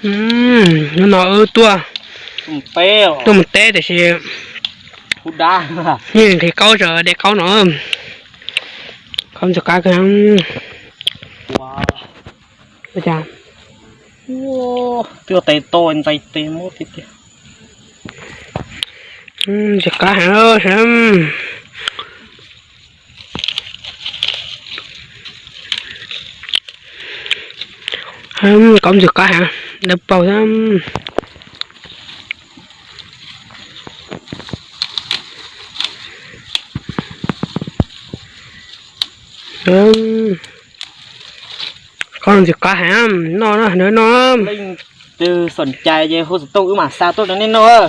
Hnub no wb tuaj, tuaj mus teb tiam sis yeej nqhis qaub, de qaub no, qaub ntxim qab kawg. Twb tes to ntxais tes muab tiag tiag. Ntxim qab heev. Qaub ntxim qab heev, dawb paug xwb. Qaub ntxim qab heev, noj na, noj. Leej twg xom cai ces hu xov tooj wb mam xa tuaj rau nej noj.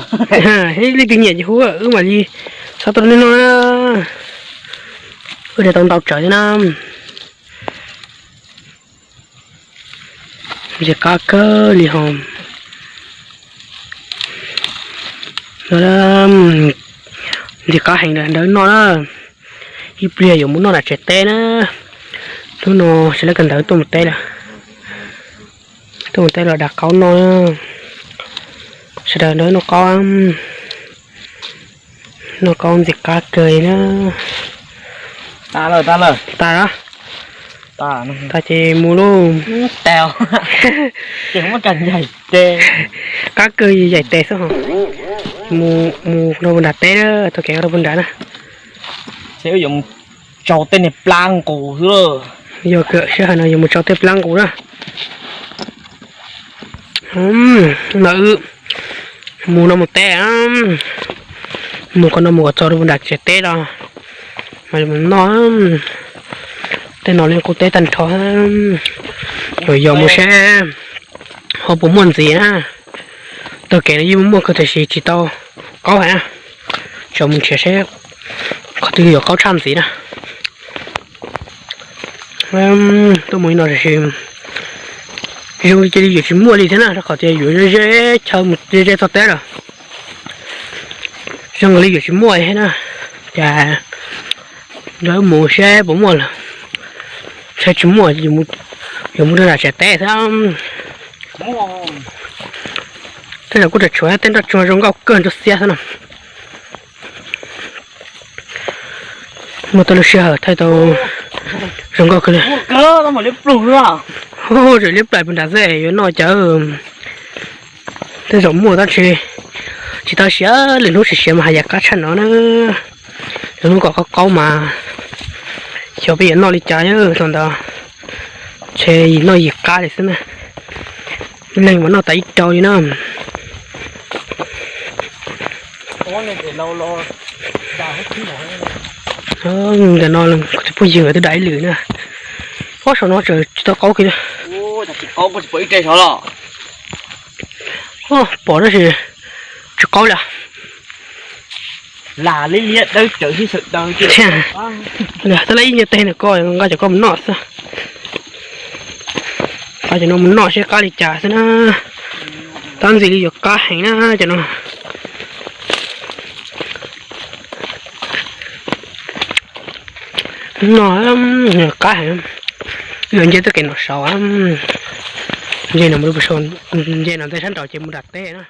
Leej twg nyiam ces hu wb mam li xa tuaj rau nej noj na. Wb de tau ntau tsawv thiab na. Ntxim qab kawg li hos. Ntxim qab heev, ntawd noj na. Ib pliag yuav mus noj nram tsev teb na. Hnub no sawv daws kawm ntawv tuaj mus teb lawm. Tuaj mus teb los da qaub noj. Sawv daws ntawd noj qaub. Noj qaub ntxim qab kawg li na. Tas lawm, tas lawm. Tas lawm. Tas ces mus lauj. Qab kawg, yaim tes xwb hos. Mus rau puag nram teb na, taug kev rau puag nrad na. Tsau tej niag plab nqus xwb. Yog kawm sij hawm no yuav mus tsau tej plab nqus na. No wb mus no mus teb, mus qhov no mus kom txog rau puag nram tsev teb los mas yuav mus noj. Tej no li qub teb tag nrho. Yuav mus seb ho puas muaj ntxiv na. Taug kev no yeej muaj kawg tiam sis tsis tau qaub heev. Tseem mus nrhiav seb qhov twg yuav qaub tshaj ntxiv na. Tuaj mus li no tiam sis zoo li cia li yuav tsis muaj li thiab na, rau qhov tias yuav ze ze chaw mus ze ze txog teb lawm. Zoo li yuav tsis muaj li thiab na. Cas nrog wb mus seb puas muaj lawm. Saib tsis muaj, yuav mus rau nram tsev teb xwb. Tej zaum kuj tseem tshuav tej nroj tsuag zoo nkauj kawg nrog xiab xwb no. Muaj tej lub sij hawm thaij tau zoo nkauj kawg li. Hu, tseem liab plaim puag nrad xwb yuav noj cas. Tej zaum muaj tab sis tsis tau siav, lwm hnub tsis siav mas haj yam qab tshaj no na. Lwm hnub kom qaub qaub mas xyov peb yuav noj li cas, thaum ntawd ntshe yim noj yim qab li xwb na. Ib leeg mas noj tas ib rau li na. Ntawm no kuv tus phooj ywg nkawd twb dam ib lwm na. Ob saum no tseem tsis tau qaub kiag li. Pom tab sis tsis qaub li. Tab laj ib nyuag teg ntawm ko nqa cov ko mus noj xwb. Nqa cov no mus noj seb qab li cas xwb na. Tab ntxim li yuav qab heev na cov no. Noj qab heev. Yuav nce txoj kev no saud, nce no, nce no ntej sab nraud ces mus nram teb na.